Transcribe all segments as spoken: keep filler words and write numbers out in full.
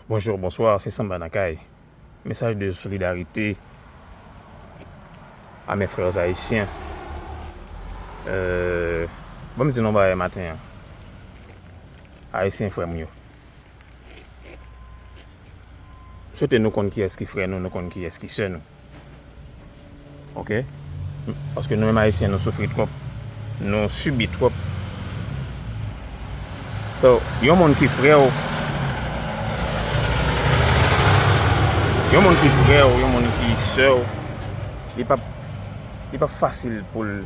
Bonjour, bonsoir, c'est Samba Nakai. Message de solidarité à mes frères haïtiens. Euh, bon, m di nou bagay maten an. Ayisyen frè m yo. M swete nou konn kiyès ki frè nou, nou konn kiyès ki sè nou. Ok? Paske nou menm Ayisyen, nou soufri twòp. Nou sibi twòp. So, yon moun ki frè w, yon moun ki frè w, yon moun ki sè w, li p ap, li p ap fasil pou l,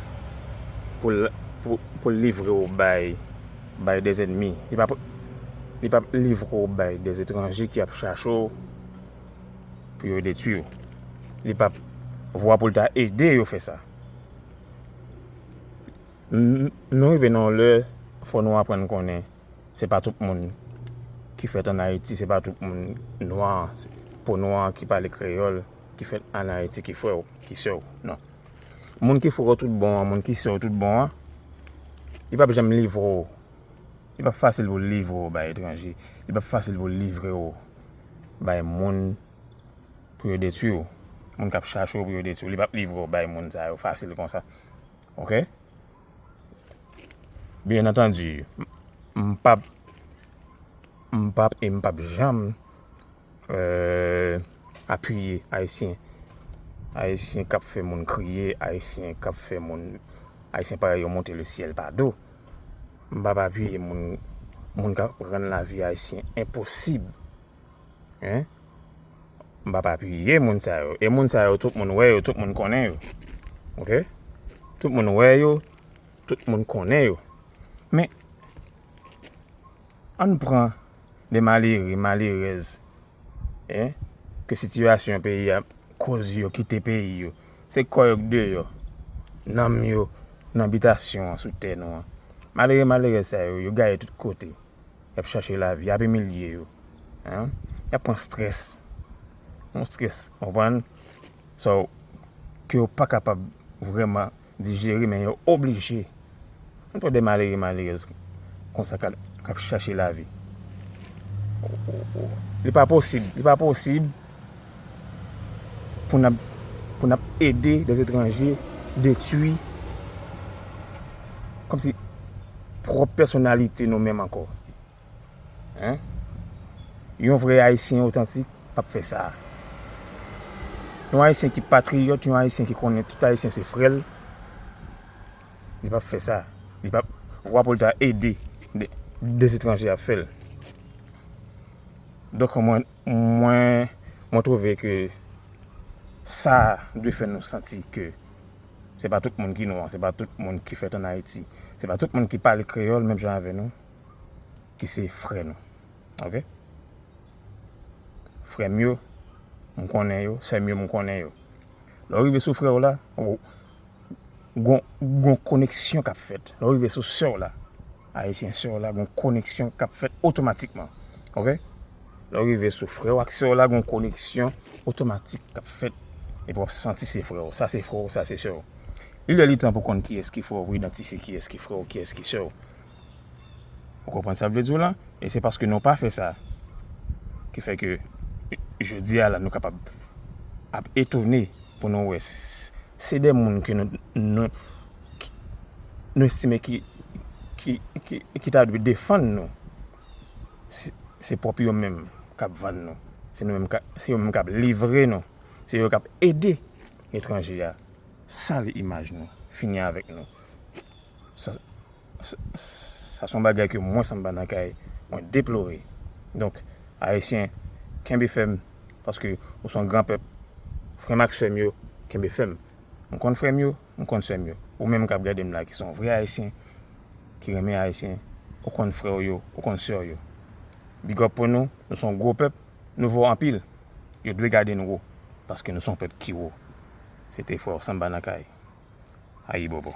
pou l, pou, pou l livre w bay, bay dèzènmi. Li p ap, li p ap livre w bay dèzetranje ki ap chache w pou yo detwi w. Li p ap vwa pou l ta ede yo fè sa. N-, nou rive nan yon lè, fò nou aprann konnen se pa tout moun ki fèt ann Ayiti, se pa tout moun nwa, se po nwa ki pale kreyòl, ki fèt ann Ayiti, ki frè w, ki sè w. Non. Moun ki frè w tout bon an, moun ki sè w tout bon an, li p ap janm livre w. Li p ap fasil pou l livre w bay etranje. Li p ap fasil pou l livre w bay moun pou yo detwi w. Moun k ap chache w pou yo detwi w. Li p ap livre w bay moun sa yo fasil konsa. Ok? Byen antandi, m, m p ap, m p ap e m p ap janm, euh, apiye Ayisyen. Ayisyen k ap fè moun kriye, Ayisyen k ap fè moun, Ayisyen parèy yo monte le syèl pa do. M p ap apiye moun, moun k ap rann lavi Ayisyen enposib. Hein? M p ap apiye moun sa yo. E moun sa yo, tout moun wè yo, tout moun konnen yo. Ok? Tout moun wè yo, tout moun konnen yo. Men, ann pran de malere, malerèz, hein, ke sitiyasyon peyi a koz yo kite peyi yo. Se kò yo k deyò, nanm yo nan bitasyon an, sou tè nou an. Malere, malerèz sa yo, yo gaye tout kote. Y ap chache lavi, y ap imilye yo. Hein? Y ap pran strès. Yon strès, w konprann? So, ke yo pa kapab vrèman dijere, men yo oblije. Ann pran de malere, malerèz konsa k ap, k ap chache lavi. Li pa posib, li pa posib pou n ap, pou n ap ede dèzetranje detwi, kòmsi pwòp pèsonalite nou menm ankò. Hein? Yon vrè Ayisyen otantik p ap fè sa. Yon Ayisyen ki patriyòt, yon Ayisyen ki konnen tout Ayisyen se frè l, li p ap fè sa. Li p ap vwa pou l ta ede de, dèzetranje ap fè l. Donk, mwen, mwen, mwen twouve ke sa dwe fè nou santi ke se pa tout moun ki nwa, se pa tout moun ki fèt ann Ayiti, se pa tout moun ki pale kreyòl menm jan avè nou, ki se frè nou. Ok? Frè m yo, m konnen yo, sè m yo, m konnen yo. Lè w rive sou frè w la, w, gon, gon koneksyon k ap fèt. Lè w rive sou sè w la, Ayisyen sè w la, gon koneksyon k ap fèt otomatikman. Ok? Lè w rive sou frè w ak sè w la, gon koneksyon otomatik k ap fèt. Epi w ap santi se frè w. Sa se frè w, sa se sè w. Li lè li tan pou konn kiyès ki frè w, pou idantifye kiyès ki frè w, kiyès ki sè w. Ou konprann sa m vle di w la? E se paske nou pa fè sa ki fè ke jodi a la nou kapab ap etone pou nou wè s-, se de moun ke nou, nou, ki, nou estime ki, ki, ki, ki ta dwe defann nou. Se, se pwòp yo menm k ap vann nou. Se nou menm ka, se yo menm k ap livre nou. Se yo k ap ede etranje a sali imaj nou, fini avèk nou. Sa, sa, sa se yon bagay ke mwen, Samba Nakai, mwen deplore. Donk, Ayisyen, kenbe fèm, paske ou se yon gran pèp. Frè m ak sè m yo, kenbe fèm. M konn frè m yo, m konn sè m yo. Ou menm k ap gade m la, ki se yon vrè Ayisyen, ki renmen Ayisyen, ou konn frè w yo, ou konn sè w yo. Big up pou nou, nou se yon gwo pèp, nou vo anpil. Yo dwe gade nou wo, paske nou se yon pèp ki wo. Se te frè w Samba Nakai. Ayibobo.